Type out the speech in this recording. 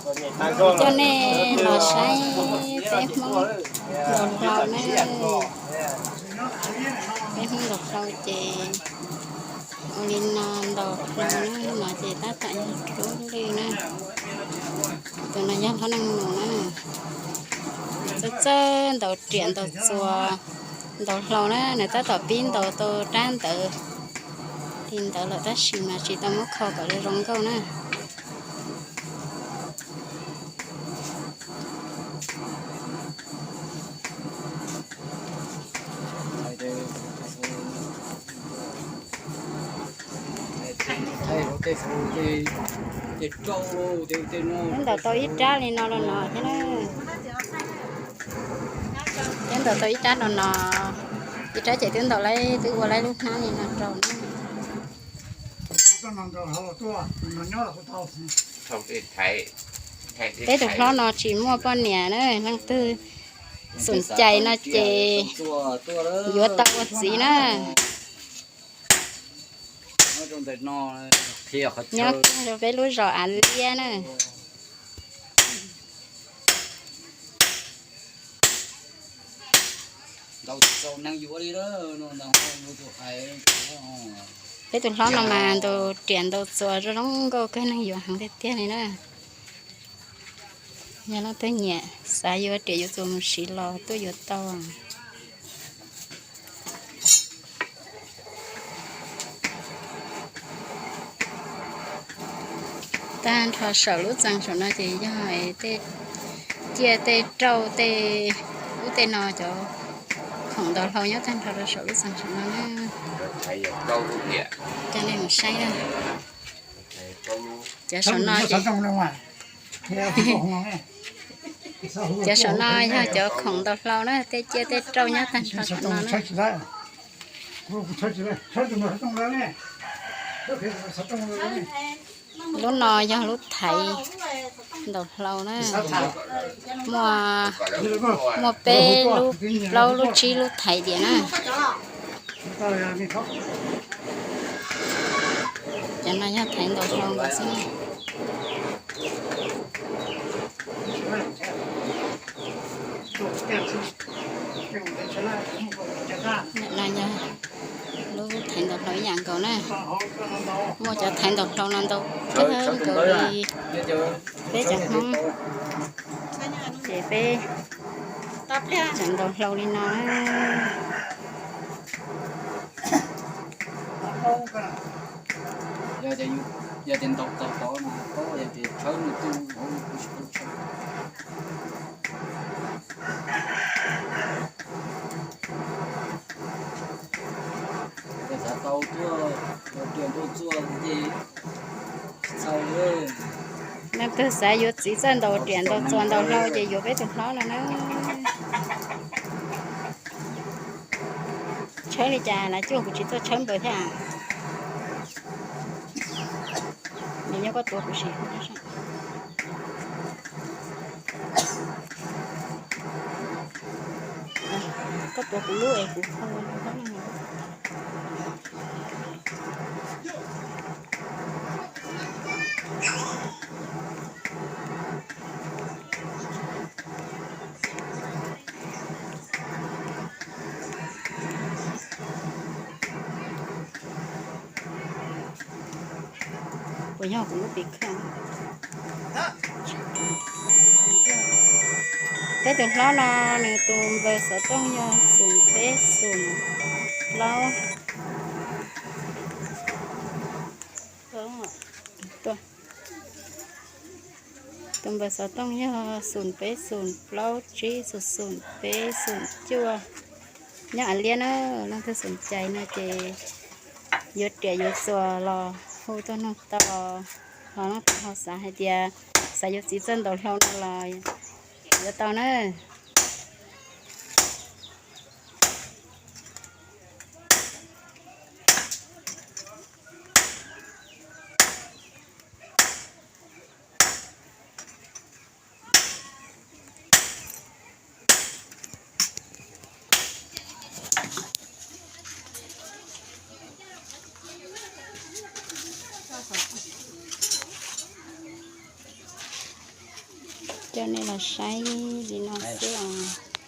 Coj nej los saib peb Hmoob ntaus hlau na. Peb Hmoob ntaus hlau ces ua li no ntaus hlau na, no ces tab tom yog rub lwj na. Tus no yog hlob neej nus na. Txawj txawj ntaus riam ntaus txuas ntaus hlau na, nws tab tom pib ntaus tau rab ntawd li ntawd lawm tab sis mas tsis tau muab kho kom zoo zoo nkauj na. Peb ntaus tau ib rab li no los no thiab na. Peb ntaus tau ib rab no no, ib rab ces twb ntaus laib twb ua laib lub hnab li no rau na. Peb tus hlob no tsis muaj poj niam na, leej twg xum cais no ces yuav tau ua txiv na. Nyob kiag rau peb lub zos Av Liab na. Peb tus hlob no mas ntaus riam ntaus txuas zoo zoo nkauj kawg, neeg yuav heev tiag tiag li na. Yog leej twg nyiam xav yuav riam yuav txuas mus siv los tuaj yuav tau. Tag nrho saum lub txee saum no ces yog tej ciaj tej rauj tej ub tej no cov khoom ntaus hlau nyob tag nrho rau saum lub txee saum no na. Coj nej mus saib na. Cov saum no ces, cov saum no yog cov khoom ntaus hlau na, tej ciaj tej rauj nyob tag nrho saum no na. Lub no yog lub thaiv ntaus hlau na. Muaj, muaj peb lub, plaub lub, tsib lub thaiv tiam na. Cov no yog thaiv ntaus hlau nkaus xwb. No yog lub thaiv ntaus hlau ib yam nkaus na. Muaj cov thaiv ntaus hlau no ntau kawg nkaus li peb cov Hmoob. Ces peb tseem ntaus hlau li no na. Yog tias ntaus tau tod mas paub, yog tias tshawb nws tuaj hauv kuv tsis paub tshawb. Yog xav tau tuaj, tau riam ntaus txuas ces tsis txhaum li. Leej twg xav yuav txiv txawj ntaus riam ntaus txuas ntaus hlau ces yuav peb tus hlob no na. Tshawb li cas lawv cuaj kuv tsis tuaj tshawb npaws thiab. Nws nyob koj tuav kuv sim. Koj tuav kuv lub es kuv. Puas yog kuv lub pim khaj? Peb tus hlob no nws tus npawb xov tooj yog xoom peb xoom plaub. Tus npawb xov tooj yog xoom peb xoom plaub tsib xoom xoom peb xoom cuaj. Nyob Av Liab na, leej twg xoom cais no ces yuav riam yuav txuas los hu tuaj nug tau. Ho leej twg ho xav hais tias xav yuav txiv txawj ntaus hlau no los yuav tau na. Coj nej los saib li no xwb os.